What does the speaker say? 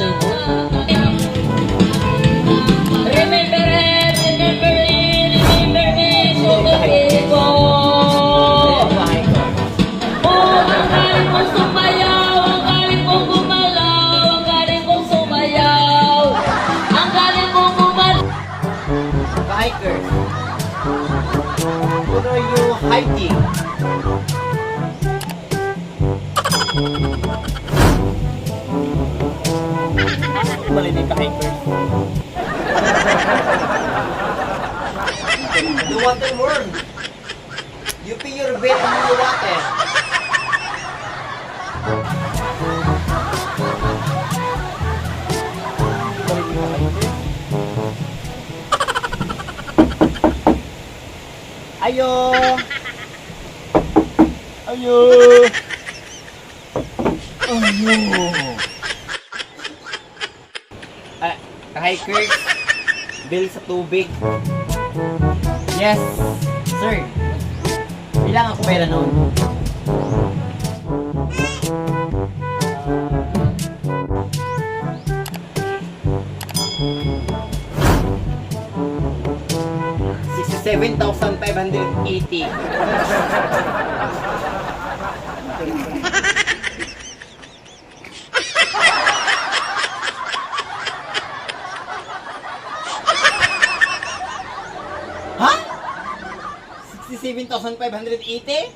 Waterfall. Remember it, remember it, remember me, so people. Bahay ko. Oh, ang galing kong sumayaw, ang galing kong gumalaw, ang galing kong sumayaw. Ang galing kong gumalaw. Hikers. What are you hiking? Mali din ka hikers. The water worm. You pee your bed in the water. Mali din ka hikers. Ayo! Ayo! Ayo! Ah, hikers, bill sa tubig. Yes, sir. Ilang ako pera noon? 67,580. Ha? 67,580?